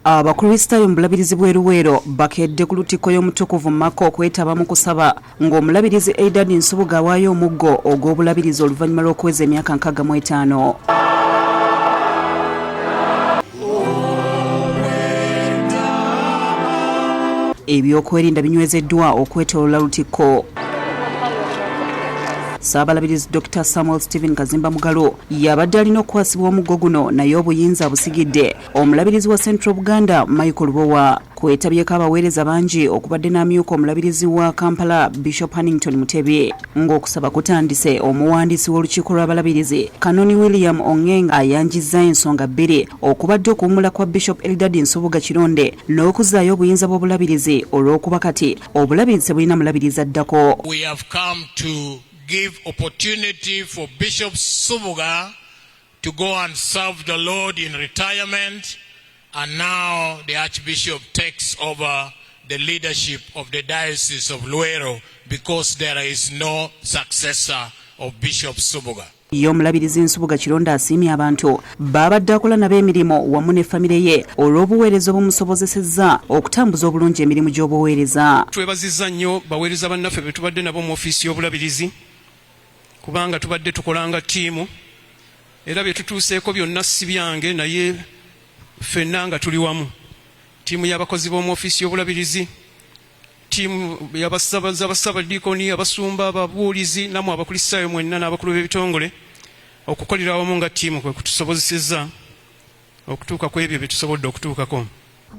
Abakristaayo mu bulabirizi bw'e Luweero bakedde ku lutikko y'Omutukuvu Mako okwetaba mu kusaba ng'omulabirizi Eldad Nsubuga awaayo omuggo ogw'obulabirizi oluvannyuma lw'okuweza emyaka 65. Ebyokwerinda binywezeddwa okwetoolola lutikko. Ssaabalabirizi Dokita Samuel Stephen Kazimba Mugalu yabadde alina okukwasibwa omuggo guno naye obuyinza abusigidde omulabirizi wa Central Buganda Michael Lubowa. Kwetabyeko abaweereza bangi okubadde n'amyuka omulabirizi wa Kampala Bishop Hannington Mutebi. Ng'okusaba kutandise, omuwandiisi w'olukiiko lw'abalabirizi Kanoni William Ongeng ayanjizza ensonga bbiri okubadde okuwummula kwa Bishop Eldad Nsubuga Kironde n'okuzzaayo obuyinza bw'obulabirizi olw'okuba kati obulabirizi tebulina mulabirizi addako. We have come to give opportunity for Bishop Nsubuga to go and serve the Lord in retirement, and now the Archbishop takes over the leadership of the Diocese of Luwero because there is no successor of Bishop Nsubuga. Ye omulabirizi Nsubuga Kironde asiimye abantu baabadde akola nabo emirimu wamu ne famire ye olw'obuweereza obumusobozesezza okutambuza obulungi emirimu gy'obuweereza. Twebazizza nnyo baweereza bannaffe be tubadde nabo mu ofiisi y'obulabirizi kubanga tubadde tukolanga ttiimu era bye tutuuseeko byonna si byange naye ffenna nga tuli wamu, ttiimu y'abakozi b'omu ofiisi y'obulabirizi, ttiimu y'abasabadiikoni, abasumba, ababuulizi nammwe abakristaayo mwenna n'abakulu b'ebitongole okukolera awamu nga ttiimu kwe kutusobozesezza okutuuka ku ebyo bye tusobodde okutuukako.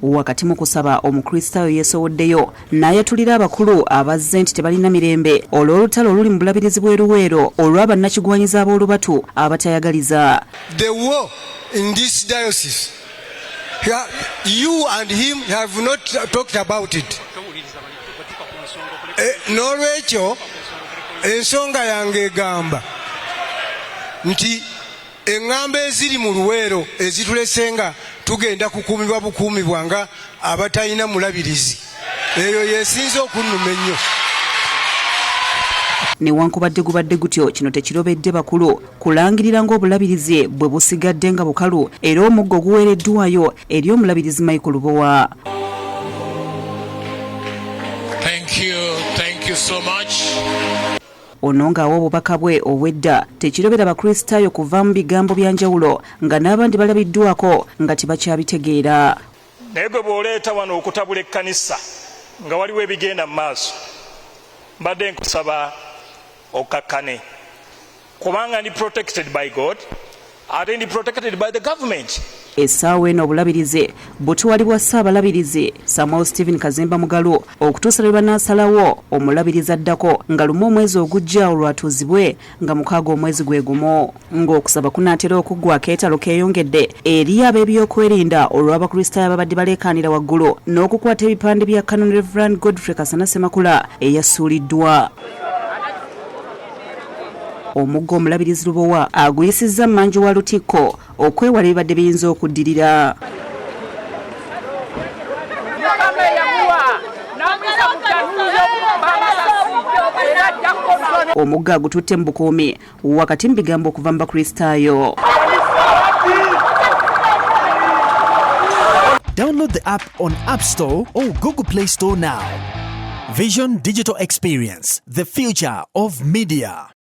Wakati mu kusaba, Omukristaayo yeesowoddeyo n'ayatulira abakulu abazze nti tebalina mirembe olw'olutalo oluli mu bulabirizi bw'e Luweero olwa bannakigwanyizi ab'olubatu abatayagaliza. The war in this diocese, you and him have not talked about it. N'olwekyo ensonga yange egamba nti eŋŋambo eziri mu Luweero ezitulese nga tugenda kukuumibwa bukuumibwa nga abatalina mulabirizi, eyo yesinze okunnuma ennyo. Newankubadde gubadde gutyo, kino tekirobedde bakulu kulangirira ng'obulabirizi bwe busigadde nga bukalu era omuggo guweereddwayo eri omulabirizi Michael Lubowa. Thank you, thank you so much. Ono ng'awa obubaka bwe obw'edda tekirobera Bakristaayo kuva mu bigambo bya njawulo nga n'abandi balabiddwako nga tebakyabitegeera. Naye gwe bw'oleeta wano okutabula ekkanisa nga waliwo ebigenda mu maaso, mbadde nkusaba okkakkane kubanga ndi protected by God ate ndi protected by the government. Essaawa eno obulabirizi butwalibwa Ssaabalabirizi Samuel Stephen Kazimba Mugalu okutuusa lwe banaasalawo omulabirizi addako nga lumu omwezi ogujja olwatuuzibwe nga 6 omwezi gwe gumu. Ng'okusaba kunaatera okuggwa, akeetalo keeyongedde eri ab'ebyokwerinda olw'Abakristaayo ababadde baleekaanira waggulu n'okukwata ebipande bya Canon Reverend Godfrey Kasana Ssemakula eyasuuliddwa. Omuggo omulabirizi Lubowa aguyisizza mmanju wa Lutikko okwewala ebibadde biyinza okuddirira. Omuggo agututte mu bukuumi wakati mu bigambo okuva mu Bakristaayo. Download the app on App Store or Google Play Store now. Vision Digital Experience, the future of media.